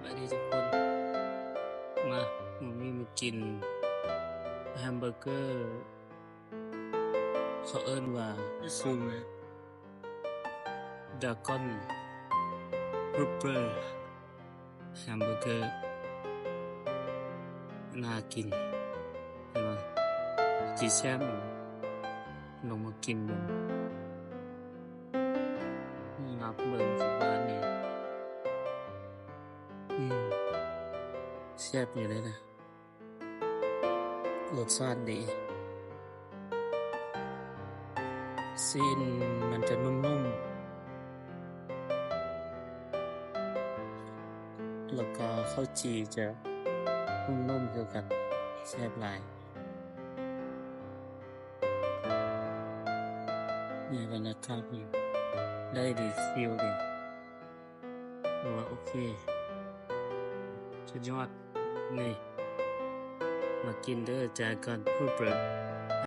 ສະບາຍດີທຸກຄົນ ມາ ມື້ນີ້ມາກິນແຮມເບີເກີ ເຂົາເອີ້ນວ່າ Soup Dragon Grouper ແຮມເບີເກີ ໜ້າກິນ ແຕ່ວ່າຊິແຊບ ລອງມາກິນເບິ່ງ ນັບເບິ່ງຊິບາດນີ້ ອືມ ແຊບຢູ່ເດ້ນະ ລົດຊາດດີ ຊີ້ນມັນຈະນຸ້ມໆ ແລ້ວກໍເຂົ້າຈີ່ຈະນຸ້ມໆຄືກັນ ແຊບຫຼາຍ. ນີ້ບັນຍາກາດນີ້ ໄດ້ດີ ຊິວດີ ຖືວ່າໂອເຄ ສຸດຍອດ ນີ້ ມາກິນເດີ Dragon Grouper.